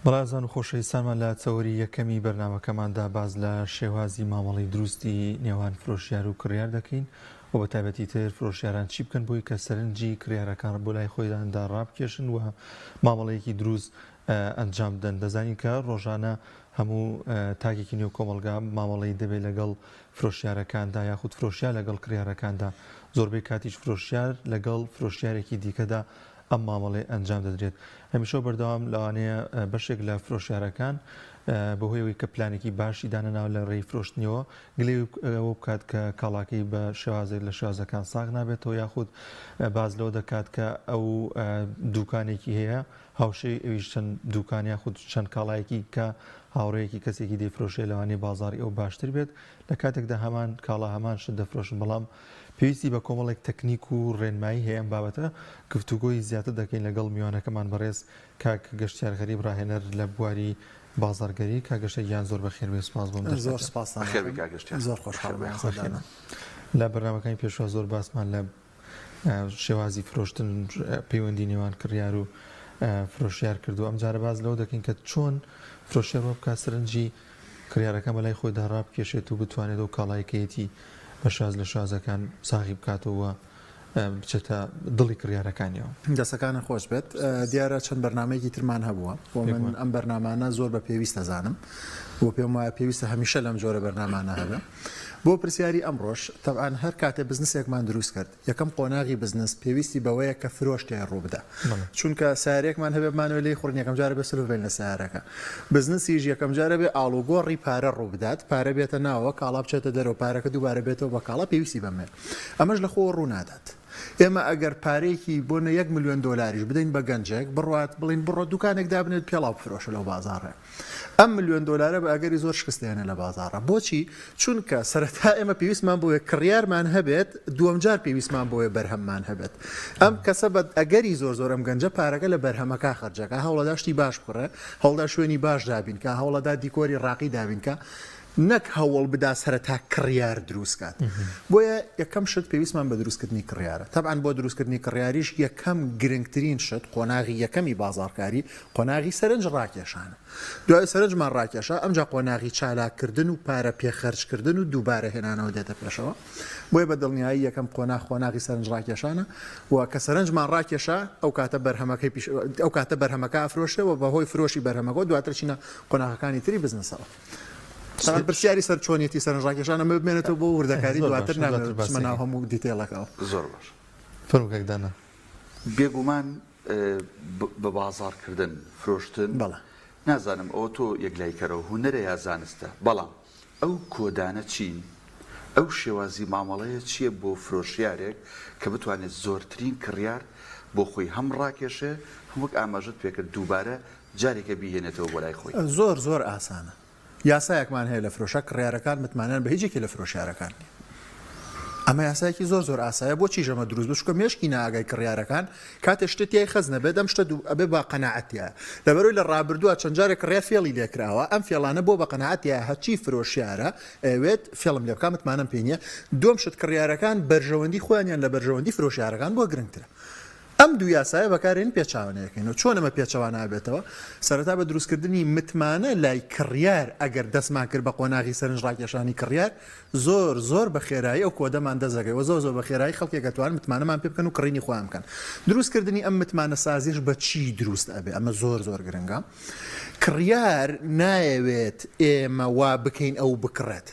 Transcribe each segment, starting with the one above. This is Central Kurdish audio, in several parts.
بەڕێزان و خۆشەویستانمان لە تەوەری یەکەمی بەرنامەکەماندا باس لە شێوازی مامەڵەی دروستی نێوان فرۆشیار و کڕیار دەکەین و بە تایبەتی تر فرۆشیاران چی بکەن بۆی کە سەرنجی کڕیارەکان بۆ لای خۆیاندا ڕابکێشن و مامەڵەیەکی دروست ئەنجام بدەن. دەزانین کە ڕۆژانە هەموو تاکێکی نێو کۆمەڵگا مامەڵەی دەبێت لەگەڵ فرۆشیارەکاندا یاخود فرۆشیار لەگەڵ کڕیارەکاندا، زۆربەی کاتیش فرۆشیار لەگەڵ فرۆشیارێکی دیکەدا ئەم مامەڵەیە ئەنجام دەدرێت. هەمیشە و بەردەوام لەوانەیە بەشێک لە فرۆشیارەکان بەهۆی ئەوەی کە پلانێکی باشی دانەناوە لە ڕێی فرۆشتنیەوە گلەی ئەوە بکات کە کاڵاکەی بە شێوازێک لە شێوازەکان ساغ نابێتەوە یاخود باس لەوە دەکات کە ئەو دوکانێکی هەیە هاوشێوەی ئەویش چەند دوکان یاخود چەند کاڵایەکی کە هاوڕێیەکی کەسێکی دەیفرۆشێ لەوانەیە بازاڕی ئەو باشتر بێت لە کاتێکدا هەمان کاڵا هەمان شت دەفرۆشن بەڵام پێویستی بە کۆمەڵێک تەکنیک و ڕێنمایی هەیە ئەم بابەتە گفتوگۆی زیاتر دەکەین لەگەڵ میوانەکەمان بەڕێز کاک گەشتیار غەریب ڕاهێنەر لە بواری بازاڕگەری کاک گەشتیار گیان زۆر بەخێر بێی سوپاس بۆم زۆر دەرفەتە. سوپاستان بەخێر بێی دەکەم کاک گەشتیار زۆر خۆشحاڵم بەخێر بێی. ئازادانە. لە بەرنامەکانی پێشوە زۆر باسمان لە شێوازی فرۆشتن پەیوەندی نێوان کڕیار و فرۆشیار کردو ئەم جارە باس لەوە دەکەین کە چۆن فرۆشیار وا بکات سەرنجی کڕیارەکان بەلای خۆیدا ڕابکێشێت و بتوانێت ئەو کاڵای کەیەتی بە شاز لە شازەکان ساغی بکاتەوە بچێتە دڵی کڕیارەکانیەوە. دەستەکانت خۆش بێت دیارە چەند بەرنامەیەکی ترمان هەبووە بۆ من ئەم بەرنامانە زۆر بە پێویست دەزانم و پێم وایە پێویستە هەمیشە لەم جۆرە بەرنامانە هەبێ بۆ پرسیاری ئەمڕۆش تەبعەن هەر کاتێ بزنسێکمان دروست کرد یەکەم قۆناغی بزنس پێویستی بەوەیە کە فرۆش تیای ڕووبدا چونکە سارێکمان هەبێ بمانەوێ لێی خوڕین یەکەم جارە بێ سلف بین لە سارەکە بزنسیش یەکەم جارە بێ ئاڵوگۆڕی پارە ڕووبدات پارە بێتە ناوە کاڵا بچێتە دەرەوە پارەکە دووبارە بێتەوە بە کاڵا پێویستی بەمەیە ئەمەش لە خۆوە ڕوونادات ئێمە ئەگەر پارەیەکی بۆ نە یەک ملیۆن دۆلاریش بدەین بە گەنجێک بڕوات بڵین بڕۆ دوکانێک دابنێت پێڵاو بفرۆشە لەو بازاڕێ ئەم ملیۆن دۆلارە بە ئەگەری زۆر شکست دەهێنێت لە بازاڕا. بۆچی؟ چونکە سەرەتا ئێمە پێویستمان بۆیە کڕیارمان هەبێت، دووەمجار پێویستمان بۆیە بەرهەممان هەبێت. ئەم کەسە بە ئەگەری زۆر زۆر ئەم گەنجە پارەکە لە بەرهەمەکە خەرجەکا، هەوڵەدا شتی باش بکڕێ، هەوڵدا شوێنی باش دابینکا، هەوڵەدا دیکۆری ڕاقی دابینکا، نەک هەوڵ بدا سەرەتا کڕیار دروست کات. بۆیە یەکەم شت پێویستمان بە دروستکردنی کڕیارە. تەبعەن بۆ دروستکردنی کڕیاریش یەکەم گرنگترین شت، قۆناغی یەکەمی بازاڕکاری، قۆناغی سەرنج ڕاکێشانە. دوای سەرنجمان ڕاکێشا، ئەمجا قۆناغی چالاککردن و پارە پێخەرجکردن و دووبارە هێنانەوە دێتە پێشەوە. بۆیە بە دڵنیایی یەکەم قۆناغ قۆناغی سەرنج ڕاکێشانە و کە سەرنجمان ڕاکێشا ئەو کاتە بەرهەمەکەی پیش ئەو کاتە بەرهەمەکە ئەفرۆشرێ و بەهۆی فرۆشی بەرهەمەکەوە دواتر چینە قۆناغەکانی تری بزنسەوە. تەبعەن پرسیاری سەر چۆنیەتی سەرنج ڕاکێشان ئەمە بمێنێتەوە بۆ وردەکاری دواتر نامەوێت بچمە ناو هەموو detail ەکەوە. زۆر باش. فەرموو کاک دانا. بێگومان بە بازاڕ کردن، فرۆشتن، بەڵێ. نازانم ئەوە تۆ یەکلاییکەرەوە هونەرە یا زانستە، بەڵام ئەو کۆدانە چین، ئەو شێوازی مامەڵەیە چییە بۆ فرۆشیارێک کە بتوانێت زۆرترین کڕیار بۆ خۆی هەم ڕاکێشێ هەم وەک ئاماژەت پێکرد دووبارە جارێکە بیهێنێتەوە بۆ لای خۆی. زۆر زۆر ئاسانە. یاسایەکمان هەیە لە فرۆشا کڕیارەکان متمانەیان بە هیچ یەکێ لە فرۆشیارەکان نیە. ئەمە یاسایەکی زۆر زۆر ئاسایە بۆچیش ئەمە دروست بوو چونکە مێشکی نائاگای کڕیارەکان کاتێ شتێ تیای خەز نەبێت ئەم شتە دوو ئەبێ بە قەناعەت تیایە لەبەرەوەی لە ڕابردووە چەند جارێک کڕیار فێڵی لێکراوە ئەم فێڵانە بۆ بە قەناعەت تیایە هەرچی فرۆشیارە ئەیەوێت فێڵم لێ بکا متمانەم پێی نیە دووەم شت کڕیارەکان بەرژەوەندی خۆیانیان لە بەرژەوەندی فرۆشیارەکان بۆ گرنگترە ئەم دوو یاسایە بەکارێنین پێچاوانەیەکەینەوە. چۆن ئەمە پێچەوانە ئەبێتەوە؟ سەرەتا بە دروستکردنی متمانە لای کڕیار، ئەگەر دەستمان کرد بە قۆناغی سەرنجڕاکێشانی کڕیار، زۆر زۆر بە خێرایی ئەو کۆدەمان دەست دەکەوێت و زۆر زۆر بە خێرایی خەڵکێک ئەتوانن متمانەمان پێ بکەن و کڕینی خۆیان بکەن. دروستکردنی ئەم متمانەسازیەش بە چی دروست ئەبێ؟ ئەمە زۆر زۆر گرنگە. کڕیار نایەوێت ئێمە وا بکەین ئەو بکڕێت.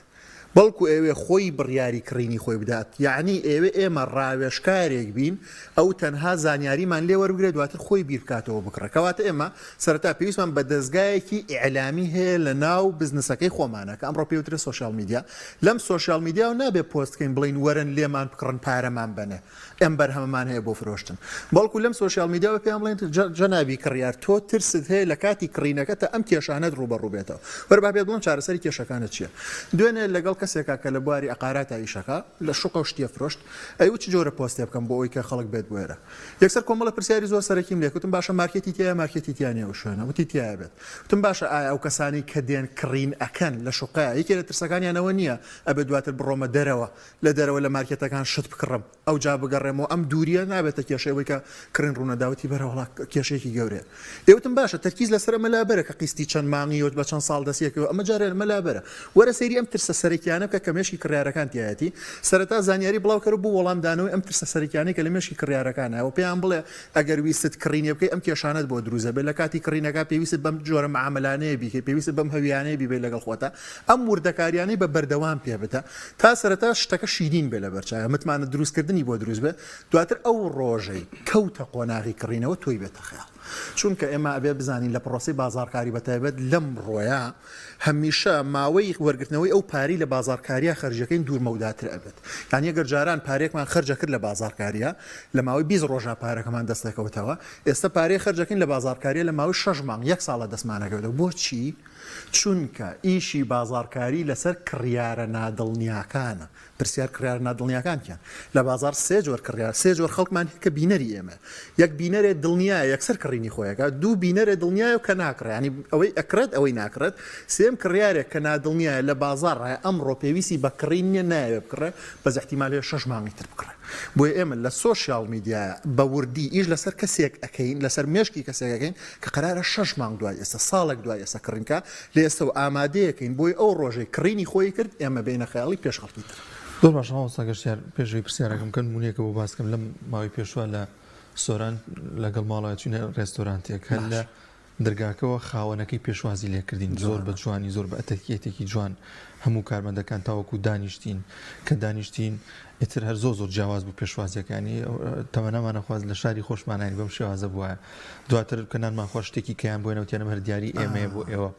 بەڵکو ئەیەوێ خۆی بڕیاری کڕینی خۆی بدات، یەعنی ئەیەوێ ئێمە ڕاوێژکارێک بین ئەو تەنها زانیاریمان لێ وەربگرێت دواتر خۆی بیر بکاتەوە بکڕێ، کەواتە ئێمە سەرەتا پێویستمان بە دەزگایەکی ئیعلامی هەیە لە ناو بزنسەکەی خۆمانە کە ئەمڕۆ پێی وترێ social media، لەم social media وە نابێ پۆست کەین بڵێین وەرن لێمان بکڕن پارەمان بەنێ، ئەم بەرهەمەمان هەیە بۆ فرۆشتن بەڵکو لەم social media وە پێیان بڵێن جەنابی کڕیار تۆ ترست هەیە لە کاتی کڕینەکەتە ئەم کێشانەت ڕووبەڕوو بێتەوە وەرە با پێت بڵێم چارەسەری کێشەکانت چییە دوێنێ لەگەڵ. کەسێکا کە لە بواری عەقاراتا ئیشەکا لە شوقە و شتی ئەفرۆشت ئەیوت چ جۆرە پۆستێ بکەم بۆ ئەوەی کە خەڵک بێت بۆ ئێرە یەکسەر کۆمەڵە پرسیاری زۆر سەرەکیم لێ وتم باشە مارکێتی تیایە مارکێتی تیا نیە ئەو شوێنە وتی تیایە بێت وتم باشە ئایا ئەو کەسانەی کە دێن کڕین ئەکەن لە شوقەیە یەکێ لە ترسەکانیان ئەوە نییە ئەبێ دواتر بڕۆمە دەرەوە لە دەرەوە لە مارکێتەکان شت بکڕم ئەوجا بگەڕێمەوە ئەم دووریە نابێتە کێشەی ئەوەی کە کڕین ڕوونەدا وتی بەرە وەڵا کێشەیەکی گەورەیە ئێ وتم باشە تەرکیز لەسەر ئەمە لابەرە کە قیستی چەند مانگی و بە چەند ساڵ دەستیەکەوە ئەمە جارێ ئەمە لابەرە وەرە سەیری ئەم ترسە سەرەکیانە بکە کە مێشکی کڕیارەکان تیایەتی سەرەتا زانیاری بڵاوکەرە بۆ وەڵامدانەوەی ئەم ترسە سەرەکیانەی کە لە مێشکی کڕیارەکانە و پێیان بڵێ ئەگەر ویستت کڕینێ بکەی ئەم کێشانەت بۆ دروست دەبێت لە کاتی کڕینەکە پێویستت بەم جۆرە معاملانەیە بیکەی پێویستت بەم هەویانەیە بیبەی لەگەڵ خۆتا ئەم وردەکاریانەی بە بەردەوام پێ بدە تا سەرەتا شتەکە شیرین بێ لەبەر چاویا متمانە دروستکردنی بۆ دروست بێ دواتر ئەو ڕۆژەی کەوتە قۆناغی کڕینەوە تۆی بێتە خەیاڵ چونکە ئێمە ئەبێ بزانین لە پڕۆسەی بازاڕکاری بەتایبەت لەم ڕۆیە هەمیشە ماوەی وەرگرتنەوەی ئەو پارەی لە بازاڕکاریە خەرجەکەین دوور مەوداتر ئەبێت یانی ئەگەر جاران پارەیەکمان خەرجەکرد لە بازاڕکاریە لە ماوەی 20 ڕۆژا پارەکەمان دەست دەکەوتەوە ئێستا پارەی خەرجەکەین لە بازاڕکاریە لە ماوەی شەش مانگ یەک ساڵە دەستمانەکەوێتەوە بۆچی چونکە ئیشی بازاڕکاری لەسەر کڕیارە نادڵنیاکانە. پرسیار کڕیارە نادڵنیاکان کێن؟ لە بازاڕ سێ جۆر کڕیار، سێ جۆر خەڵکمان هەیە کە بینەری ئێمەیە. یەک بینەرێ دڵنیایە یەکسەر کڕینی خۆی ئەکات، دوو بینەرێ دڵنیایە و کە ناکڕێ، یانی ئەوەی ئەکڕێت ئەوەی ناکڕێت. سێیەم کڕیارێک کە نادڵنیایە لە بازاڕایە ئەمڕۆ پێویستی بە کڕین نییە نایەوێ بکڕێ، بەس ئیحتیمال هەیە شەش مانگی تر بکڕێ. بۆیە ئێمە لە سۆشیاڵ میدیایا بە وردی ئیش لەسەر کەسێک ئەکەین، لەسەر مێشکی کەسێک ئەکەین کە قەرارە شەش مانگ دوای ئێستا، ساڵێک دوای ئێستا کڕین بکا، لە ئێستەوە ئامادەیەکەین بۆی ئەو ڕۆژەی کڕینی خۆی کرد ئێمە بێینە خەیاڵی پێش خەڵکی تر. زۆر باشە مامۆستا گەشتیار، پێش ئەوەی پرسیارەکەم بکەم نموونەیەکە بۆ باس کەم، لەم ماوەی پێشووە لە سۆران لەگەڵ ماڵەوە چووینە ڕێستۆرانتێک، هەر لە باشە. دەرگاکەوە خاوەنەکەی پێشوازی لێکردین زۆر بە جوانی زۆر بە ئەتەکیەتێکی جوان هەموو کارمەندەکان تاوەکو دانیشتین کە دانیشتین ئیتر هەر زۆر زۆر جیاواز بوو پێشوازیەکانی تەمەنامان خواست لە شاری خۆشمانانی بەم شێوازە بووە دواتر کە نانمان خۆش شتێکی کەیان بۆ نەوتیانم هەر دیاری ئێمەیە بۆ ئێوە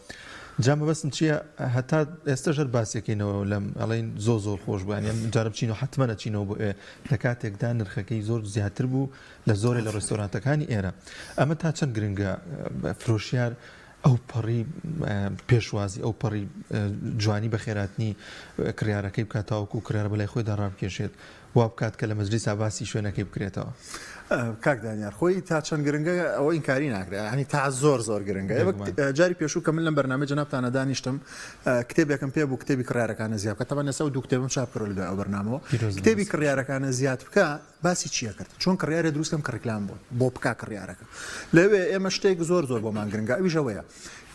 جا مەبەستم چییە هەتا ئێستا ژەر باسیەکەینەوە لەم ئەڵین زۆر زۆر خۆش بووە یان جارە بچین و حتممە نەچینەوە بۆ ئێ لە کاتێکدا نرخەکەی زۆر زیاتر بوو لە زۆرێ لە ڕێستۆرانتەکانی ئێرە. ئەمە تا چەند گرنگە فرۆشیار ئەو پەڕی پێشوازی ئەو پەڕی جوانی بەخێراتنی کڕیارەکەی بکات تاوەکو کڕیار بەلای خۆیدا ڕابکێشێت وا بکات کە لە مەجلیسا باسی شوێنەکەی بکرێتەوە. کاک دانیار خۆی تا چەند گرنگە ئەوە ئینکاری ناکرێت ینی تا زۆر زۆر گرنگە جاری پێشوو کە من لەم بەرنامەی جەنابتانە دانیشتم کتێبێکم پێ بوو کتێبی کڕیارەکانە زیاد بکە تەبعەن ئێستا دوو کتێبم چاپ کردووە لە دوای ئەو بەرنامەوە کتێبی کڕیارەکانە زیاد بکە باسی چیە کرد چۆن کڕیارێ دروست کەم کە ڕیکلام بۆ بۆ بکا کڕیارەکە لەوێ ئێمە شتێک زۆر زۆر بۆمان گرنگە ئەویش ئەوەیە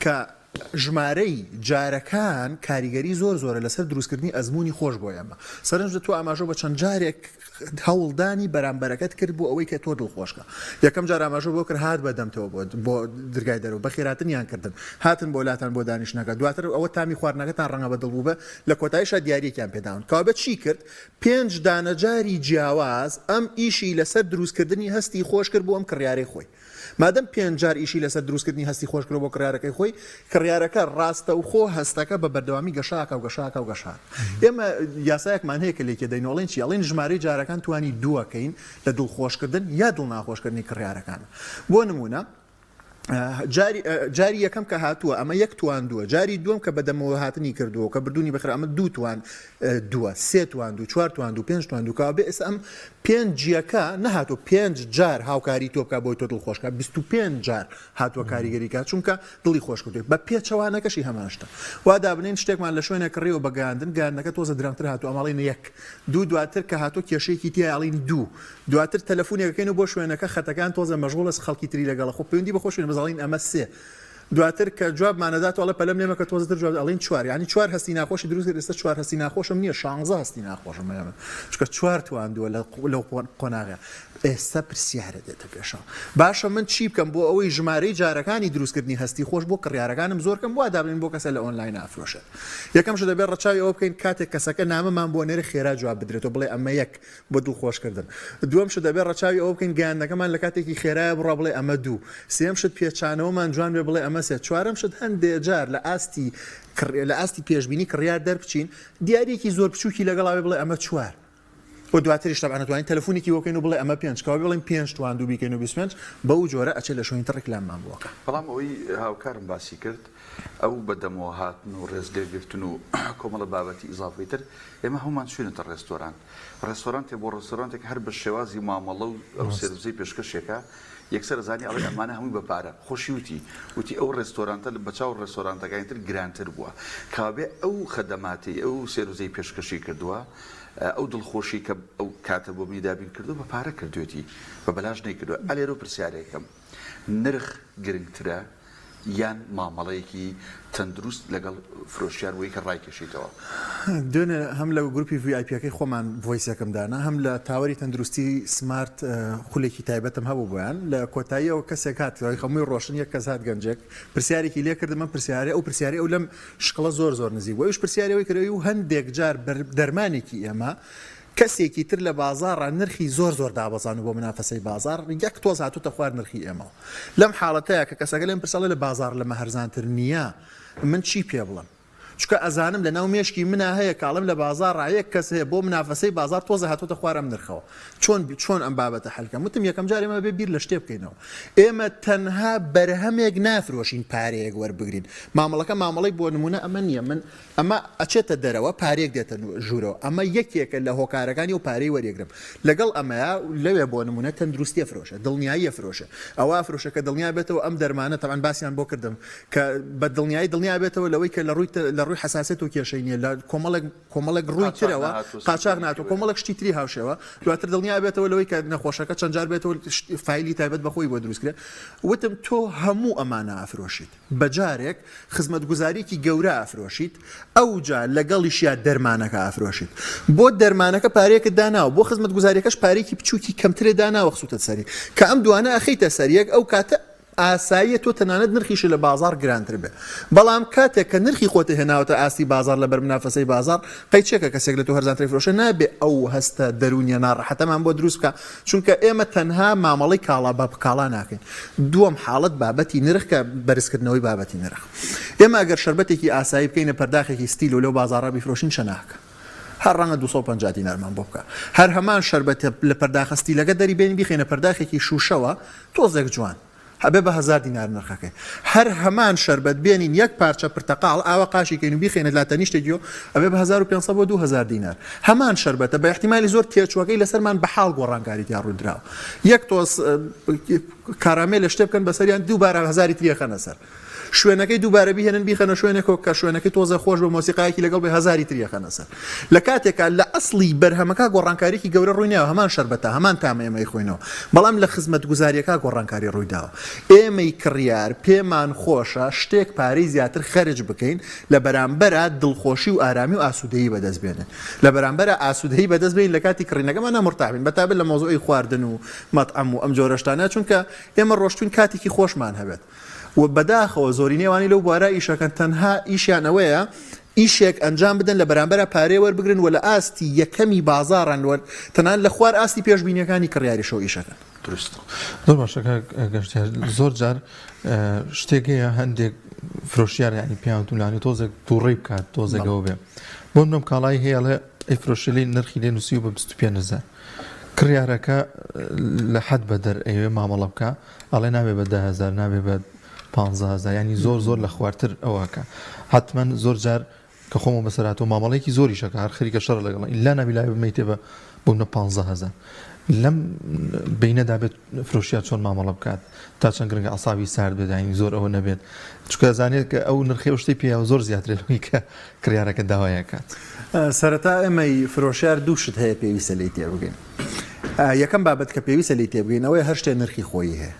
کە ژمارەی جارەکان کاریگەری زۆر زۆرە لەسەر دروستکردنی ئەزمموی خۆش بۆ ئێمە سەرنج تۆ ئاماژە بە چەند جارێک هەوڵدانی بەرامبەرەکەت کرد بۆ ئەوەی کە تۆ دڵخۆشکە یەکەم جار ئاماژە بۆ کرد هات بە دەمتەوە بۆ بۆ درگای دەرەوە بەخێراتنیان کردن هاتن بۆ لاتان بۆ دانیشتنەکە دواتر ئەوە تامی خواردنەکەتان ڕەنگە بە دڵ بووبێ لە کۆتاییشا دیاریەکیان پێداون کەوابێ چی کرد پێنج دانە جاری جیاواز ئەم ئیشی لەسەر دروستکردنی هەستی خۆش کرد بۆ ئەم کڕیارەی خۆی. مادەم پێنج جار ئیشی لەسەر دروستکردنی هەستی خۆش کردوە بۆ کڕیارەکەی خۆی، کڕیارەکە ڕاستەوخۆ هەستەکە بە بەردەوامی گەشە ئەکا و گەشە ئەکا و گەشە ئەکا. ئێمە یاسایەکمان هەیە کە لێکی دەین و ئەڵێین چی؟ ئەڵێین ژمارەی جارەکان توانی دووەکەین لە دڵخۆشکردن یا دڵناخۆشکردنی کڕیارەکان. بۆ نموونە. جاری جاری یەکەم کە هاتووە ئەمە یەک تواندووە جاری دووەم کە بەدەمەوە هاتنی کردووە کە بردوونی بەخێر ئەمە دوو توان دووە سێ توان دوو چوار توان دوو پێنج توان دوو کەوا بێ ئێستا ئەم پێنجیەکە نەهاتوو پێنج جار هاوکاری تۆ بکە بۆی تۆ دڵخۆشکە 25 جار هاتووە کاریگەری کا چونکە دڵی خۆش کردووی بە پێچەوانەکەشی هەمان شتە وا دابنین شتێکمان لە شوێنێک کڕیەوە بە گەیاندن گەیاندنەکە تۆزە درەنگتر هاتوو ئەماڵین یەک دوو دواتر کە هاتوو کێشەیەکی تیا ئەڵین دوو دواتر تەلەفونێک ئەکەینەوە بۆ شوێنەکە خەتەکان تۆزێ مەشغوڵە خەڵکی تری لەگەڵە خۆ پەیوەندی بە خۆشیان بەس ئەڵێین ئەمە سێ دواتر کە جوابمان ئەداتەوە ئەڵێ پەلەم لێ مەکە تۆزێ تر جواب ئەڵێین چوار یانی چوار هەستی ناخۆشی دروست کرد ئێستا چوار هەستی ناخۆشم نییە شانزە هەستی ناخۆشم هەیە من چونکە چوار تواندووە لە لەو قۆناغە ئێستا پرسیارە دێتە پێشەوە باشە من چی بکەم بۆ ئەوەی ژمارەی جارەکانی دروستکردنی هەستی خۆش بۆ کڕیارەکانم زۆر کەم وا دابنێین بۆ کەسە لە ئۆنلاین ئافرۆشێت یەکەم شت دەبێت ڕەچاوی ئەوە بکەین کاتێک کەسەکە نامەمان بۆ نێرێ خێرا جواب بدرێتەوە بڵێ ئەمە یەک بۆ دڵخۆشکردن. دووەم شت دەبێ ڕەچاوی ئەوە بکەین گەیاندنەکەمان لە کاتێکی خێرایە بڕوا بڵێ ئەمە دوو. سێیەم شت پێچانەوەمان جوان بێ بڵێ ئەمە سێ. چوارەم شت هەندێ جار لە ئاستی لە ئاستی پێشبینی کڕیار دەربچین دیارییەکی زۆر بچووکی لەگەڵا بێ بڵێ ئەمە چوار. و دواتریش تەبعەن ئەتوانین تەلەفونێکی بۆ بکەین و بڵێ ئەمە پێنج کەوا بڵێین پێنج تواندوو بیکەین و 25 بەو جۆرە ئەچێت لە شوێنی تر ڕیکلاممان بۆ ئەکا. بەڵام ئەوەی هاوکارم باسی کرد ئەو بە دەمەوە هاتن و ڕێز لێگرتن و کۆمەڵە بابەتی ئیزافەی تر ئێمە هەموومان چوینەتە ڕێستۆرانت ڕێستۆرانتێ بۆ ڕێستۆرانتێک هەر بە شێوازی مامەڵە و ئەو service ەی پێشکەشێکە یەکسەر ئەزانی ئەڵێ ئەمانە هەمووی بە پارە خۆشی وتی وتی ئەو ڕێستۆرانتە بە چاو ڕێستۆرانتەکانی تر گرانتر بووە کەوابێ ئەو خەدەماتەی ئەو service ەی پێشکەشی کردووە ئەو دڵخۆشی کە ئەو کاتە بۆ منی دابین کردووە بە پارە کردوێتی بە بەلاش نەیکردووە ئەلێرەوە پرسیارێکم نرخ گرنگترە یان مامەڵەیەکی تەندروست لەگەڵ فرۆشیار بۆی کە ڕایکێشیتەوە؟ دوێنێ هەم لە گروپی VIP یەکەی خۆمان voice ێکم دانا هەم لە tower ی تەندروستی سمارت خولێکی تایبەتم هەبوو بۆیان لە کۆتاییەوە کەسێک هات هەمووی ڕۆشن یەک کەس هات گەنجێک پرسیارێکی لێ کردم من پرسیارێ ئەو پرسیاری ئەو لەم شکڵە زۆر زۆر نزیک بوو ئەویش پرسیاری ئەوەی کرد و هەندێک جار دەرمانێکی ئێمە کەسێکی تر لە بازاڕا نرخی زۆر زۆر دابەزاندوە بۆ منافەسەی بازاڕ یەک تۆز هاتوتە خوار نرخی ئێمەوە لەم حاڵەتەیا کە کەسەکە لێم پرسی ئەڵێ لە بازاڕ لەمە هەرزانتر نییە من چی پێ بڵێم چونکە ئەزانم لە ناو مێشکی منا هەیە کە ئەڵێم لە بازاڕا یەک کەس هەیە بۆ منافەسەی بازاڕ تۆزێ هاتوتە خوار ئەم نرخەوە چۆن چۆن ئەم بابەتە حەل کەم وتم یەکەم جار ئێمە بێ بیر لە شتێ بکەینەوە ئێمە تەنها بەرهەمێک نافرۆشین پارەیەک وەربگرین مامەڵەکە مامەڵەی بۆ نمونە ئەمە نییە من ئەمە ئەچێتە دەرەوە پارەیەک دێتە ژوورەوە ئەمە یەکێکە لە هۆکارەکانی و پارەی وەریەگرم لەگەڵ ئەمەیا لەوێ بۆ نمونە تەندروستی ئەفرۆشێ دڵنیایی ئەفرۆشێ ئەوە ئەفرۆشێ کە دڵنیا بێتەوە ئەم دەرمانە تەبعەن باسیان بۆ کردم کە بە دڵنیایی دڵنیا بێتەوە لەوەی کە لە ڕووی لە ڕووی حەساسیەت و کێشەی نییە لە کۆمەڵێک کۆمەڵێک ڕووی قاچاخ ترەوە نەهاتووە قاچاخ سووتەمەنی ناتوە وەرە. کۆمەڵێک شتی تری هاوشێوە دواتر دڵنیا بێتەوە لەوەی کە نەخۆشەکە چەند جار بێتەوە فایلی تایبەت بە خۆی بۆ دروست کرێ وتم تۆ هەموو ئەمانە ئەفرۆشیت بەجارێک خزمەتگوزاریەکی گەورە ئەفرۆشیت ئەوجا لەگەڵیشیا دەرمانەکە ئەفرۆشیت بۆ دەرمانەکە پارەیەکت داناوە بۆ خزمەتگوزاریەکەش پارەیەکی بچوکی کەمترت داناوە خسوتە سەری کە ئەم دوانە ئەخەیتە سەر یەک ئەو کاتە ئاساییە تۆ تەنانەت نرخیشت لە بازاڕ گرانتر بێ بەڵام کاتێک کە نرخی خۆت هێناوەتە ئاستی بازاڕ لەبەر منافەسەی بازاڕ قەیچێکە کەسێک لە تۆ هەرزانتر فرۆشێ نابێ ئەو هەستە دەروونیە ناڕەحەتەمان بۆ دروست بکا چونکە ئێمە تەنها مامەڵەی کاڵا بە کاڵا ناکەین. دووەم حاڵەت بابەتی نرخ کە بەرزکردنەوەی بابەتی نرخ. ئێمە ئەگەر شەربەتێکی ئاسایی بکەینە پەرداخێکی ستیل و لەو بازاڕە بیفرۆشین چەناکە؟ هەر ڕەنگە 250 دینارمان بۆ بکا. هەر هەمان شەربەتە لە پەرداخە ستیلەکە دەری بێنین بیخەینە پەرداخێکی شووشەوە تۆزێک جوان. ئەبێ بە هەزار دینار نرخەکەی. هەر هەمان شەربەت بێنین یەک پارچە پرتەقاڵ ئاوا قاشی کەین و بیخەینە لا تەنیشتێکیەوە ئەبێ بە 1500 بۆ 2000 دینار. هەمان شەربەتە بە ئیحتیمالی زۆر تێچووەکەی لەسەرمان بە حاڵ گۆڕانکاری تیا ڕوویدراوە. یەک تۆز کارامێل شتێ بکەن بەسەریان دووبارە هەزاری تری ئەخەنە سەر. شوێنەکەی دووبارە بیهێنن بیخەنە شوێنێکەوە کە شوێنەکەی تۆزێ خۆش بێ مۆسیقایەکی لەگەڵ بێ هەزاری تری ئەخەنە سەر لە کاتێکا لە ئەسڵی بەرهەمەکە گۆڕانکاریی گەورە ڕووی نایەوە هەمان شەربەتە هەمان تامە ئێمە ئەیخۆینەوە بەڵام لە خزمەتگوزارییەکە گۆڕانکاری ڕووی داوە ئێمەی کڕیار پێمان خۆشە شتێک پارەی زیاتر خەرج بکەین لە بەرامبەرا دڵخۆشی و ئارامی و ئاسوودەیی بەدەست بێنن لە بەرامبەرا ئاسوودەیی بەدەست بێنین لە کاتی کڕینەکەمانا مورتاح بین بەتایبەت لە مەوزوعی خواردن و مەتعەم و ئەم جۆرە شتانە چونکە ئێمە ڕۆشتوین کاتێکی خۆشمان هەبێت و بەداخەوە زۆرینەی ئەوانەی لەو بوارە ئیشەکەن تەنها ئیشیان ئەوەیە ئیشێک ئەنجام بدەن لە بەرامبەرا پارەی وەربگرن و لە ئاستی یەکەمی بازاڕن و تەنانەت لە خوار ئاستی پێشبینیەکانی کڕیاریشەوە ئیشەکەن. دروستە. زۆر باشە کاک گەشتیار زۆر جار شتێک هەیە هەندێک فرۆشیار یعنی پێیان وتوم لانی تۆزێک تووڕەی بکات تۆزێک ئەوە بێ بۆ منم کاڵای هەیە ئەڵێ ئەی فرۆشێ لێی نرخی لێ نووسیوە بە 25 هەزار کڕیارەکە لە حەد بەدەر ئەیەوێ مامەڵە بکا ئەڵێ نابێ بە 10هزار نابێ بە 15هزار ینی زۆر زۆر لە خوارتر ئەوەکە حتمما زۆر جار کە خۆمە بەسەر هاتووە مامەڵەیەکی زۆری شەکە هەر خەریکە شەڕ لەگەڵ ئیلا نابی لای بمەیتێ بە بوونە 15هزار لەم بینەدا بێت فرۆشیار چۆن مامەڵە بکات تا چەند گرنگە عسابی سارد بێت یانی زۆر ئەوە نەبێت چونکە زانێت کە ئەو نرخی ئەو شتەی پێیە زۆر زیاترە لەوەی کە کڕیارەکە داوای ئەکات. سەرەتا ئێمەی فرۆشیار دوو شت هەیە پێویستە لێی تێبگەین. یەکەم بابەت کە پێویستە لێی تێبگەین ئەوەیە هەر شتێ نرخی خۆیی هەیە.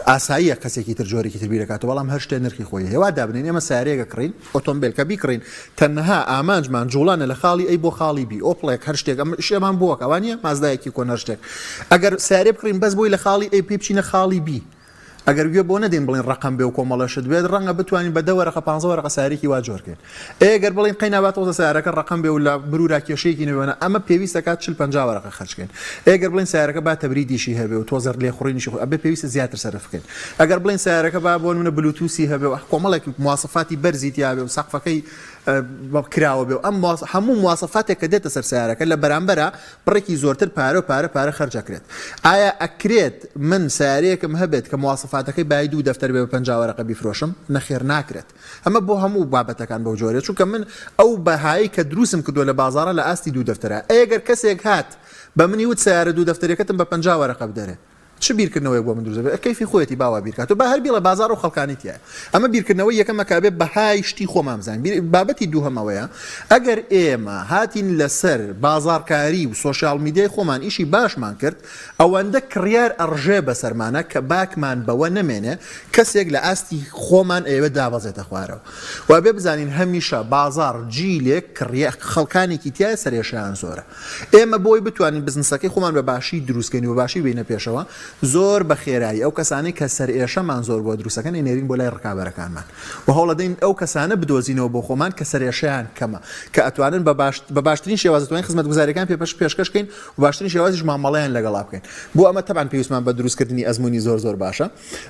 ئاساییە کەسێکی تر جۆرێکی تر بیرەکاتەوە بەڵام هەر شتێ نرخی خۆی هەیە. وا دابنێین ئێمە سەیارەیەک ئەکڕین، ئۆتۆمبێل کە بیکڕین تەنها ئامانجمان جوڵانە لە خاڵی A بۆ خاڵی B، ئۆپڵێک هەر شتێک ئەم شێمان بۆکە وا نییە؟ مازدایەکی کۆن هەر شتێک. ئەگەر سەیارەی بکڕین بەس بۆی لە خاڵی A پێی بچینە خاڵی B، ئەگەر گوێ بۆ نەدەین بڵێین ڕەقەم بێ و کۆمەڵە شت بێت ڕەنگە بتوانین بە دە وەرەقە پانزە وەرەقە سەیارەیەکی وا جۆر کەین. ئێ گەر بڵێین قەینا با تۆزە سەیارەکە ڕەقەم بێ و لە مرورا کێشەیەکی نەبێ و نا ئەمە پێویست دەکات 40 50 وەرەقە خەرج کەین. ئێ گەر بڵێین سەیارەکە با تەبریدیشی هەبێ و تۆزە لێخوڕینیشی خۆ ئەبێ پێویستە زیاتر سەرف بکەین. ئەگەر بڵێین سەیارەکە با بۆ نمونە بلوتوسی هەبێ و کۆمەڵێک مواسەفاتی بەرزی تیا بێ و سەقفەکەی. کراوە بێ و ئەم هەموو مواسەفاتێک کە دێتە سەر سەیارەکە لە بەرامبەرا بڕێکی زۆرتر پارە و پارە پارە خەرج ئەکرێت. ئایا ئەکرێت من سەیارەیەکم هەبێت کە مواسەفاتەکەی بای دوو دەفتەر بێ بە 50 وەرەقە بیفرۆشم؟ نەخێر ناکرێت. ئەمە بۆ هەموو بابەتەکان بەو جۆرەیە چونکە من ئەو بەهایەی کە دروستم کردووە لە بازاڕا لە ئاستی دوو دەفتەرە. ئەی گەر کەسێک هات بە منی وت سەیارە دوو دەفتەریەکەتم بە 50 وەرەقە بدەرێ چ بیرکردنەوەیەک بۆ من دروست دەبێت؟ کەیفی خۆیەتی با وا بیرکاتەوە، با هەر بیڵێ بازاڕ و خەڵکانی تیایە. ئەمە بیرکردنەوەی یەکەمە کە ئەبێ بەهای شتی خۆمان بزانین. بیر بابەتی دووهەم ئەوەیە ئەگەر ئێمە هاتین لەسەر بازاڕکاری و سۆشیال میدیای خۆمان ئیشی باشمان کرد، ئەوەندە کڕیار ئەڕژێ بەسەرمانا کە باکمان بەوە نەمێنێ کەسێک لە ئاستی خۆمان ئەیەوێت دابەزێتە خوارەوە. وە ئەبێ بزانین هەمیشە بازاڕ جیلێک کڕیا خەڵکانێکی تیایە سەرئێشەیان زۆرە. ئێمە بۆی بتوانین بزنسەکەی خۆمان بە باشی دروست کەین و بە باشی بێینە پێشەوە زۆر بە خێرایی ئەو کەسانەی کە سەرئێشەمان زۆر بۆ دروست ئەکەن ئەینێرین بۆ لای ڕکابەرەکانمان و هەوڵەدەین ئەو کەسانە بدۆزینەوە بۆ خۆمان کە سەرئێشەیان کەمە کە ئەتوانن بە باش بە باشترین شێواز ئەتوانین خزمەتگوزاریەکان پێ پێشکەش کەین و باشترین شێوازیش مامەڵەیان لەگەڵا بکەین بۆ ئەمە تەبعەن پێویستمان بە دروستکردنی ئەزموونی زۆر زۆر باشە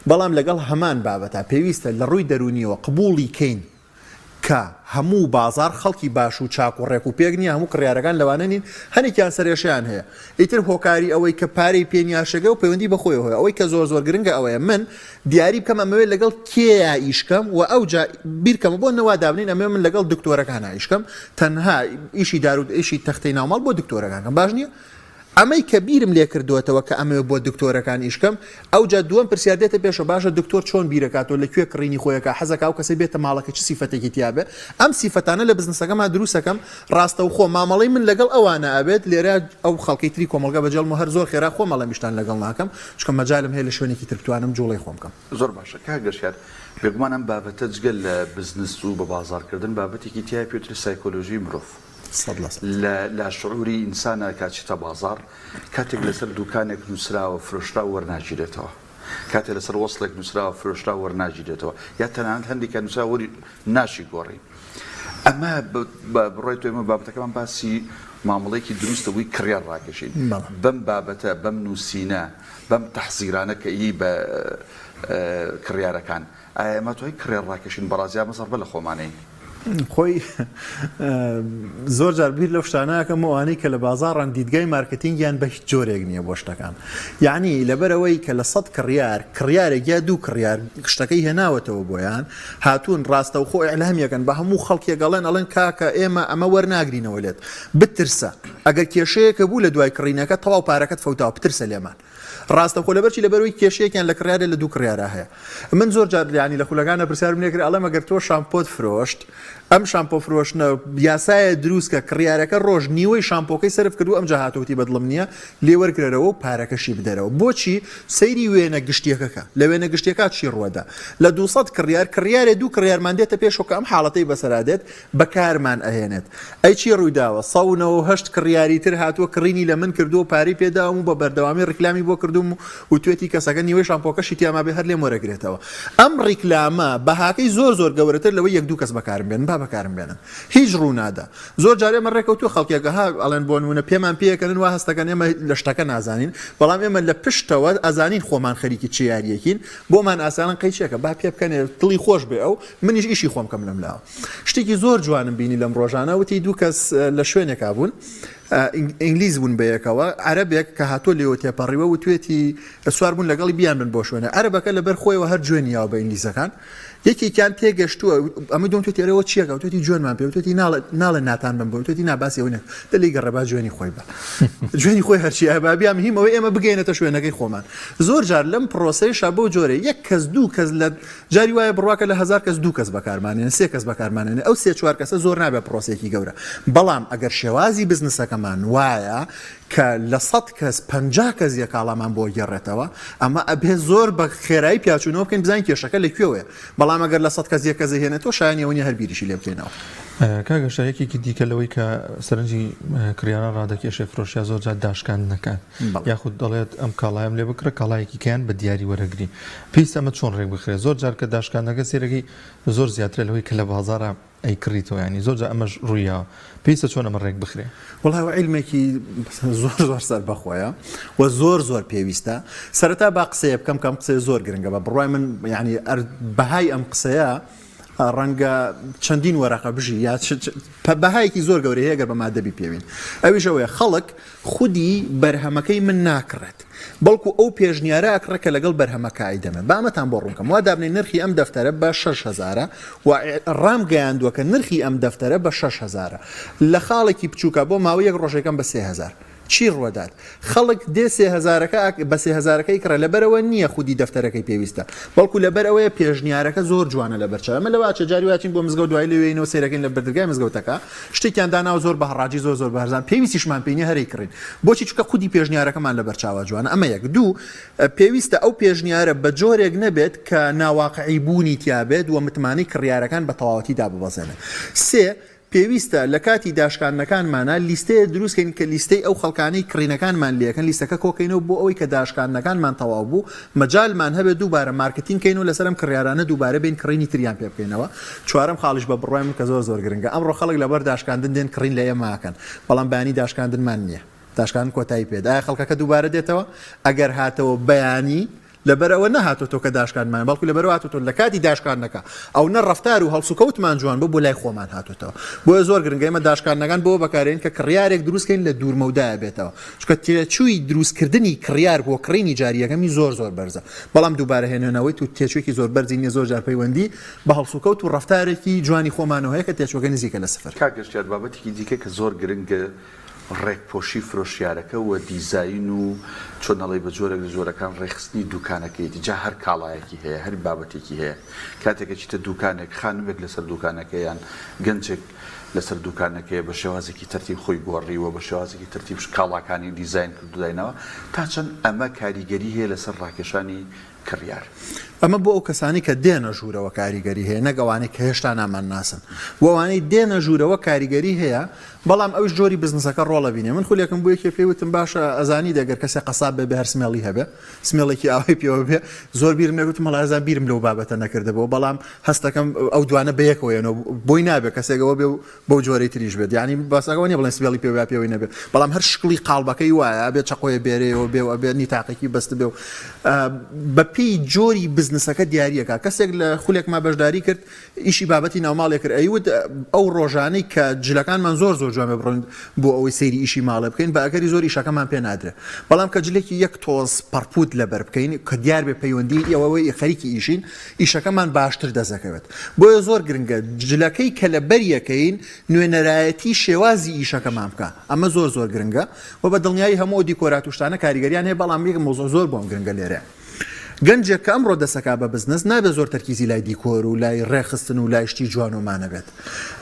بەڵام لەگەڵ هەمان بابەتە پێویستە لە ڕووی دەروونیەوە قبوڵی کەین کە هەموو بازاڕ خەڵکی باش و چاک و ڕێک و پێک نییە، هەموو کڕیارەکان لەوانە نین، هەنێکیان سەرئێشەیان هەیە. ئیتر هۆکاری ئەوەی کە پارەی پێ نییە شەگە و پەیوەندی بە خۆیەوە هەیە. ئەوەی کە زۆر زۆر گرنگە ئەوەیە من دیاری بکەم ئەمەوێت لەگەڵ کێیا ئیش کەم و ئەوجا بیرکەمەوە بۆ نەوا دابنێین ئەمەوێت من لەگەڵ دکتۆرەکانا ئیش کەم تەنها ئیشی دارو ئیشی تەختەی ناوماڵ بۆ دکتۆرەکان کەم باش نییە؟ ئەمەی کە بیرم لێ کردووەتەوە کە ئەمەوێ بۆ دکتۆرەکان ئیش کەم، ئەوجا دووەم پرسیار دێتە پێشەوە باشە دکتۆر چۆن بیرەکاتەوە لە کوێ کڕینی خۆی ئەکا، حەزەکا ئەو کەسەی بێتە ماڵەکەی چ سیفەتێکی تیا بێ، ئەم سیفەتانە لە بزنسەکەما دروست ئەکەم، ڕاستەوخۆ مامەڵەی من لەگەڵ ئەوانە ئەبێت، لێرە ئەو خەڵکەی تری کۆمەڵگا بەجێڵم و هەر زۆر خێرا خۆم ئەڵێم ئیشتان لەگەڵ ناکەم، چونکە مەجالم هەیە لە شوێنێکی تر بتوانم جوڵەی خۆم بکەم. زۆر باشە کاک گەشتیار، بێگومان ئەم بابەتە جگە لە بزنس و بەبازاڕکردن بابەتێکی تیایە پێوترێ سایکۆلۆژی مرۆڤ. 100%. لە لاشعوری ئینسانا کە ئەچیتە بازاڕ کاتێک لەسەر دوکانێک نوسراوە فرۆشراو وەرناگیرێتەوە کاتێ لەسەر وەسڵێک نوسراوە فرۆشراو وەرناگیرێتەوە یا تەنانەت هەندێکیان نوسراوە وەری ناشی گۆڕی ئەمە بە بڕوای تۆ ئێمە بابەتەکەمان باسی مامەڵەیەکی دروستە بووی کڕیار ڕاکێشین بەڵێ. بەم بابەتە بەم نووسینە بەم تەحزیرانە کە ئی بە کڕیارەکان ئایا ئێمە توای کڕیار ڕاکێشین بەڕازی ئەمە زەڕبە لە خۆمانەین. خۆی زۆر جار بیر لەو شتانە ئەکەم و ئەوانەی کە لە بازاڕن دیدگای مارکتینگیان بە هیچ جۆرێک نییە بۆ شتەکان یعنی لەبەرەوەی کە لە سەد کڕیار کڕیارێک یا دوو کڕیار شتەکەی هێناوەتەوە بۆیان هاتوون ڕاستەوخۆ ئیعلامیەکەن بە هەموو خەڵکێک ئەڵێن ئەڵێن کاکە ئێمە ئەمە وەرناگرینەوە لێت بترسە ئەگەر کێشەیەکە بوو لە دوای کڕینەکە تەواو پارەکەت فەوتاوە بترسە لێمان ڕاستەوخۆ لەبەرچی لەبەرەوەی کێشەیەکیان لە کڕیارێ لە دوو کڕیارا هەیە من زۆر جار یانی لە خولەکانە پرسیارم لێ کرا ئەڵێم ئەگەر تۆ شامپۆت فرۆشت ئەم شامپۆ فرۆشتنە یاسایە دروست کە کڕیارەکە ڕۆژ نیوەی شامپۆکەی سەرف کردو ئەمجا هاتووتی بەدڵم نییە لێ وەرگرەرەوە و پارەکەشی بدەرەوە بۆچی سەیری وێنە گشتیەکەکە لە وێنە گشتیەکە چی ڕوەدا لە 200 کڕیار کڕیارێ دوو کڕیارمان دێتە پێشەوە کە ئەم حاڵەتەی بەسەرا دێت بەکارمان ئەهێنێت. ئەی چی ڕوویداوە؟ 198 کڕیاری تر هاتووە کڕینی لە من کردووە و پارەی پێ داوم و بە بەردەوامی ڕیکلامی بۆ کردووم و وتوێتی کەسەکە نیوەی شامپۆکەشی تیا مابێ هەر لێم وەرەگرێتەوە. ئەم ڕیکلامە بەهاکەی زۆر زۆر گەورەتر لەوەی یەک دوو کەس بەکارم بێنن. با بەکارم بێنن. هیچ ڕوونادا. زۆر جار ئێمە ڕێکەوتووە خەڵکێک ها ئەڵێن بۆ نموونە پێمان پێکەنن وا هەستەکەن ئێمە لە شتەکە نازانین بەڵام ئێمە لە پشتەوە ئەزانین خۆمان خەریکی چ یارییەکین بۆمان ئاسانن قەیچێکە با پێ بکەنێ دڵی خۆش بێ ئەو منیش ئیشی خۆم کەم لەم لاوە. شتێکی زۆر جوانم بینی لەم ڕۆژانە وتی دوو کەس لە شوێنێکا بوون ئینگلیز بوون بەیەکەوە عەرەبێک کە هاتۆ لێوە تێپەڕیوە وتوێتی سوار بوون لەگەڵی بیان بن بۆ شوێنە عەرەبەکە لەبەر خۆیەوە هەر جوێنی یاوە بە ئینگلیزەکان یەکێکیان تێگەشتووە ئەمە دوم توێتی ئەرەوە چیەکە وتوێتی جوێنمان پێ وتوێتی ناڵێ ناڵێ ناتان بم بۆ وتوێتی نا باسی ئەوە نەکە دە لێی گەڕێ با جوێنی خۆی بە جوێنی خۆی هەرچی ئەبا بیا مهیم ئەوەی ئێمە بگەینەتە شوێنەکەی خۆمان زۆر جار لەم پرۆسەیەشا بەو جۆرە یەک کەس دوو کەس لە جاری وایە بڕواکە لە هەزار کەس دوو کەس بەکارمانێنێ سێ کەس بەکارمانێنێ ئەو سێ چوار کەسە زۆر نابێ پرۆسەیەکی گەورە بەڵام ئەگەر شێوازی بزنسەکەمان وایە کە لە سەد کەس 50 کەس یە کاڵامان بۆ گێڕێتەوە ئەمە ئەبێ زۆر بە خێرایی پیاچوونەوە بکەین بزانین کێشەکە لە کوێوەیە بەڵام ئەگەر لە سەد کەس یەک کەس هێنێتەوە شایانی ئەوە نیە هەر بیریشی لێ بکەینەوە. کاک گەشتە یەکێکی دیکە لەوەی کە سەرنجی کڕیاران ڕادەکێشێ فرۆشیار زۆر جار داشکاندنەکان یاخود دەڵێت ئەم کاڵایەم لێ بکڕە کاڵایەکی کەیان بە دیاری وەرەگری پێویستە ئەمە چۆن ڕێک بخرێت زۆر جار کە داشکاندنەکە سێرەکەی زۆر زیاترە لەوەی کە لە بازاڕا ئەیکڕیتەوە یانی زۆر جار ئەمەش ڕوویاوە پێویستە چۆن ئەمە ڕێک بخرێ؟ وەڵا ئەوە عیلمێکی زۆر زۆر سەربەخۆیە و زۆر زۆر پێویستە سەرەتا با قسەیە بکەم کە ئەم قسەیە زۆر گرنگە بە بڕوای من یعنی بەهای ئەم قسەیە. ڕەنگە چەندین وەرەقە بژی یا بەهایەکی زۆر گەورەی هەیە گەر بە مادە بیپێوین ئەویش ئەوەیە خەڵک خودی بەرهەمەکەی من ناکڕێت بەڵکو ئەو پێشنیارە ئەکڕێت کە لەگەڵ بەرهەمەکە ئەیدەمێ با ئەمەتان بۆ ڕوونکەم وا دابنێ نرخی ئەم دەفتەرە بە شەش هەزارە و ڕام گەیاندووە کە نرخی ئەم دەفتەرە بە 6000 لە خاڵێکی بچووکە بۆ ماوەی یەک ڕۆژێکم بە 3000 چی ڕوەدات؟ خەڵک دێ سێ هەزارەکە بە سێ هەزارەکەی کڕێ لەبەرئەوە نییە خودی دەفتەرەکەی پێویستە بەڵکو لەبەرئەوەیە پێشنیارەکە زۆر جوانە لەبەرچاو ئێمە لەوە ئەچێ جاری وایە چین بۆ مزگەوت دوایی لەوێینەوە سەیرەکەین لە بەردەرگای مزگەوتەکە شتێکیان داناوە زۆر بە هەڕاجی زۆر زۆر بە هەرزان پێویستیشمان پێی نییە هەر ئەیکڕین بۆچی چونکە خودی پێشنیارەکەمان لەبەرچاوە جوانە ئەمە یەک دوو پێویستە ئەو پێشنیارە بە جۆرێک نەبێت کە ناواقعی بوونی تیابێت و متمانەی کڕیارەکان بە تەواوەتی داببەزێنێ سێ پێویستە لە کاتی داشکاندنەکانمانا لیستەیەک دروست کەین کە لیستەی ئەو خەڵکانەی کڕینەکانمان لێکەن لیستەکە کۆکەینەوە بۆ ئەوەی کە داشکاندنەکانمان تەواو بوو مەجالمان هەبێت دووبارە مارکتینگ کەین و لەسەر ئەم کڕیارانە دووبارە بێین کڕینی تریان پێ بکەینەوە چوارەم خاڵیش بە بڕوای من کە زۆر زۆر گرنگە ئەمڕۆ خەڵک لەبەر داشکاندن دێن کڕین لە ئێمە ئەکەن بەڵام بەیانی داشکاندنمان نییە داشکاندن کۆتایی پێت ئایا خەڵکەکە دووبارە دێتەوە ئەگەر هاتەوە بەیانی لەبەر ئەوە نەهاتۆتەوە کە داشکاندمان، بەڵکو لەبەرئەوە هاتۆتەوە لە کاتی داشکاندنەکە ئەونە ڕەفتار و هەڵسوکەوتمان جوان بوو بۆ لای خۆمان هاتۆتەوە. بۆیە زۆر گرنگە ئێمە داشکاندنەکان بەوە بەکارێنین کە کڕیارێک دروست کەین لە دوورمەودایە بێتەوە، چونکە تێچووی دروستکردنی کڕیار بۆ کڕینی جاری یەکەمی زۆر زۆر بەرزە، بەڵام دووبارە هێنانەوەی تێچووێکی زۆر بەرزی نییە، زۆر جار پەیوەندی بە هەڵسوکەوت و ڕەفتارێکی جوانی خۆمانەوە هەیە کە تێچووەکەی نزیکە لە سفر. کاک گەشتیار بابەتێکی دیکە کە زۆر گرنگە ڕێکپۆشی فرۆشیارەکە و دیزاین و چۆن ئەڵێی بە جۆرێک لە جۆرەکان ڕێکخستنی دوکانەکەیەتی جا هەر کاڵایەکی هەیە هەر بابەتێکی هەیە کاتێک ئەچیتە دوکانێک خانمێک لەسەر دوکانەکە یان گەنجێک لەسەر دوکانەکەیە بە شێوازێکی تەرتیب خۆی گۆڕیوە بە شێوازێکی تەرتیب کاڵاکانی دیزاین کردو دایناوە تا چەند ئەمە کاریگەری هەیە لەسەر ڕاکێشانی کڕیار. ئەمە بۆ ئەو کەسانەی کە دێنە ژوورەوە کاریگەری هەیە نەک ئەوانەی کە هێشتا نامانناسن. بۆ ئەوانەی دێنە ژوورەوە کاریگەری هەیە، بەڵام ئەویش جۆری بزنسەکە ڕۆڵ ئەبینێ. من خولێکم بۆ یەکێ پێی وتم باشە ئەزانیت ئەگەر کەسێ قەساب بێ بێ هەر سمێڵی هەبێ، سمێڵێکی ئاوای پێوە بێ، زۆر بیرم نەکرد وتم وەڵا ئەزانم بیرم لەو بابەتە نەکردبۆوە، بەڵام هەستەکەم ئەو دوانە بەیەکەوە یەنەوە بۆی نابێ کەسێک ئەوە بێ و بەو جۆرەی تریش بێت یانی باسەکە ئەوە نیە بڵێن سمێڵی پێوە یا پێوەی نەبێ بەڵام هەر شکڵی قاڵبەکەی وایە ئەبێ چەقۆیە بێرەیەوە بێ و ئەبێ نیتاقێکی بەست بێ و بە پێی جۆری بزنسەکە دیاریەکە کەسێک لە خولێکما بەشداری کرد ئیشی بابەتی ناوماڵێ کرد ئەیوت ئەو ڕۆژانەی کە جلەکانمان زۆر زۆر جوان بێ بڕۆین بۆ ئەوەی سەیری ئیشی ماڵێ بکەین بە ئەگەری زۆر ئیشەکەمان پێ نادرێ بەڵام کە جلێکی یەک تۆز پەڕپوت لەبەر بکەین کە دیار بێ پەیوەندی ئەوەی خەریکی ئیشین ئیشەکەمان باشتر دەستدەکەوێت. بۆیە زۆر گرنگە جلەکەی کە لەبەریەکەین نوێنەرایەتی شێوازی ئیشەکەمان بکا. ئەمە زۆر زۆر گرنگە و بە دڵنیایی هەموو ئەو دیکۆرات و شتانە کاریگەریان هەیە، بەڵام یەک مەوزوع زۆر بۆم گرنگە لێرەیە. گەنجێک کە ئەمڕۆ دەستەکا بە بزنس نابێت زۆر تەرکیزی لای دیکۆر و لای ڕێکخستن و لای شتی جوان و مانە بێت.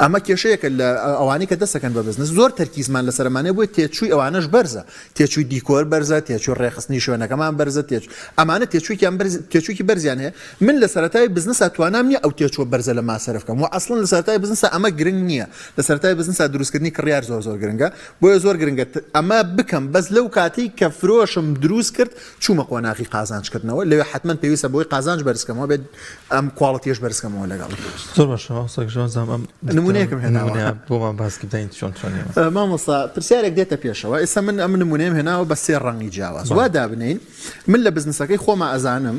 ئەمە کێشەیەکە لە ئەوانەی کە دەستەکەن بە بزنس زۆر تەرکیزمان لەسەر ئەمانەیە بۆیە تێچووی ئەوانەش بەرزە. تێچووی دیکۆر بەرزە، تێچووی ڕێکخستنی شوێنەکەمان بەرزە، تێچ ئەمانە تێچوویەکیان بەرز تێچوویەکی بەرزیان هەیە، من لە سەرەتای بزنسا توانام نییە ئەو تێچووە بەرزە لە ما سەرف کەم وە ئەسڵەن لە سەرەتای بزنسا ئەمە گرنگ نییە، لە سەرەتای بزنسا دروستکردنی کڕیار زۆر زۆر گرنگە، بۆیە زۆر گرنگە ئەمە بکەم بەس لەو کاتەی کە فرۆشم دروست کرد چوومە قۆناغی قازانج کردنەوە لەوێ حەتمەن پێویستە بۆی قازانج بەرز کەمەوە بێت ئەم quality یش بەرز کەمەوە لەگەڵی. زۆر باشە مامۆستا گژوان زام ئەم نمونەیەکم هێناوە نمونەیە بۆمان باس کرد بزانین چۆن چۆنیە. مامۆستا پرسیارێک دێتە پێشەوە ئێستا من ئەم نمونەیەم هێناوە بە سێ ڕەنگی جیاواز وا دابنێین من لە بزنسەکەی خۆما ئەزانم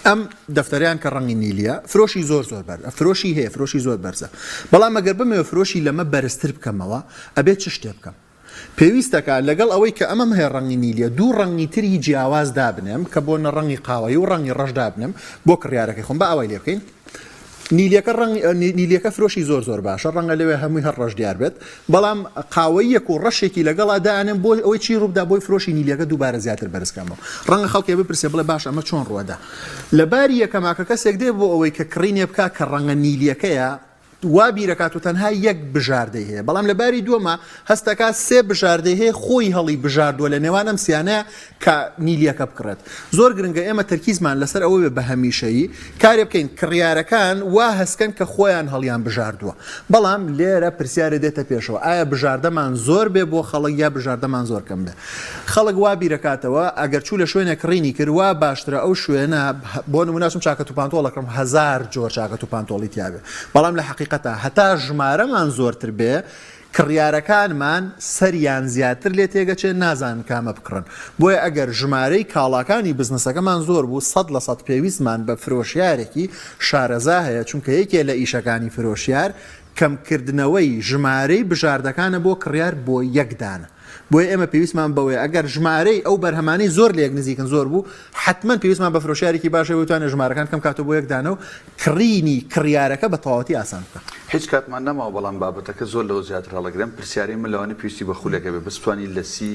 ئەم دەفتەریان کە ڕەنگی نیلیە فرۆشی زۆر زۆر بەر فرۆشی هەیە فرۆشی زۆر بەرزە بەڵام ئەگەر بمەوێ فرۆشی لەمە بەرزتر بکەمەوە ئەبێت چ شتێ بکەم پێویستەکا لەگەڵ ئەوەی کە ئەمەم هەیە ڕەنگی نیلیە دوو ڕەنگی تری جیاواز دابنێم کە بۆ نە ڕەنگی قاوەیی و ڕەنگی ڕەش دابنێم بۆ کڕیارەکەی خۆم با ئاوای لێ بکەین نیلیەکە ڕەنگ نیلیەکە فرۆشی زۆر زۆر باشە ڕەنگە لەوێ هەمووی هەر ڕەش دیار بێت بەڵام قاوەیەک و ڕەشێکی لەگەڵا دانێم بۆ ئەوەی چی ڕووبدا بۆی فرۆشی نیلیەکە دووبارە زیاتر بەرزکەمەوە ڕەنگە خەڵکێ بپرسێ بڵێ باش ئەمە چۆن ڕووەدا لە باری یەکەما کە کەسێک دێ بۆ ئەوەی کە کڕینێ بکا کە ڕەنگە نیلیەکەیە وا بیرەکات و تەنها یەک بژاردەی هەیە، بەڵام لە باری دووەما هەست دەکات سێ بژاردەی هەیە خۆی هەڵی بژاردووە لە نێوان ئەم سیانەیە کە نیلیەکە بکڕێت. زۆر گرنگە ئێمە تەرکیزمان لەسەر ئەوە بێت بە هەمیشەیی کارێ بکەین کڕیارەکان وا هەست کەن کە خۆیان هەڵیان بژاردووە. بەڵام لێرە پرسیارێ دێتە پێشەوە ئایا بژاردەمان زۆر بێ بۆ خەڵک یا بژاردەمان زۆر کەم بێ؟ خەڵک وا بیرەکاتەوە ئەگەر چوو لە شوێنێک کڕینی کرد وا باشترە ئەو شوێنە بۆ نمونە چم چاکەت و پانتۆڵ ئەکڕم هەزار جۆر چاکەت و پانتۆڵی تیابێ بەڵام لە حەقیقەتا هەتا ژمارەمان زۆرتر بێ. کڕیارەکانمان سەریان زیاتر لێ تێگەچێ نازانن کامە بکڕن بۆیە ئەگەر ژمارەی کاڵاکانی بزنسەکەمان زۆر بوو 100% پێویستمان بە فرۆشیارێکی شارەزا هەیە چونکە یەکێ لە ئیشەکانی فرۆشیار کەمکردنەوەی ژمارەی بژاردەکانە بۆ کڕیار بۆ یەک دانە. بۆیە ئێمە پێویستمان بەوەیە ئەگەر ژمارەی ئەو بەرهەمانەی زۆر لەیەک نزیکن زۆر بوو حەتمەن پێویستمان بە فرۆشیارێکی باش هەیە بتوانێت ژمارەکان کەم کاتەوە بۆ یەک دانە و کڕینی کڕیارەکە بە تەواوەتی ئاسان بکات. هیچ کاتمان نەماوە بەڵام بابەتەکە زۆر لەوە زیاتر هەڵەگرم پرسیارەی من لەوانەیە پێویستی بە خولێک هەبێ بەس بتوانی لە سی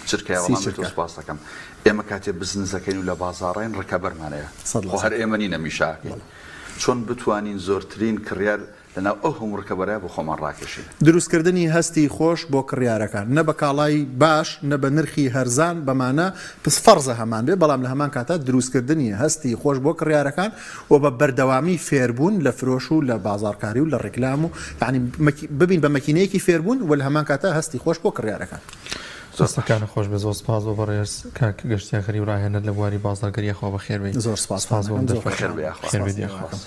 چرکەیا سی وەڵام بێتەوە چرکە. سوپاست دەکەم ئێمە کاتێ بزنس دەکەین و لە بازاڕین ڕکەبەرمان هەیە سەد لە خۆ هەر سەد. ئێمە نین ئەم ئیشە ئەکەین بەڵێ. چۆن بتوانین زۆرترین کڕیار لەناو ئەو هەموو ڕکەبەرەیا بۆ خۆمان ڕاکێشین. دروستکردنی هەستی خۆش بۆ کڕیارەکان، نە بە کاڵای باش، نە بە نرخی هەرزان، بەمانە پس فەرزە هەمان بێ، بەڵام لە هەمان کاتا دروستکردنی هەستی خۆش بۆ کڕیارەکان و بە بەردەوامی فێربوون لە فرۆش و لە بازاڕکاری و لە ڕیکلام و یانی ببین بە مەکینەیەکی فێربوون و لە هەمان کاتا هەستی خۆش بۆ کڕیارەکان. زۆر باش. دەستەکانت خۆش بێت زۆر سپاس بۆ بەڕێز کاک گەشتیار غەریب ڕاهێنەر لە بواری بازاڕگەری یاخوا بەخێربێی زۆر سپاستان سپاس بۆ ئەکەم ئەم زۆر دەرفەتە بەخێر خۆشحاڵم بێی یاخوا. خێر سپاس بێت یاخوا. ئێوە ئەکەم.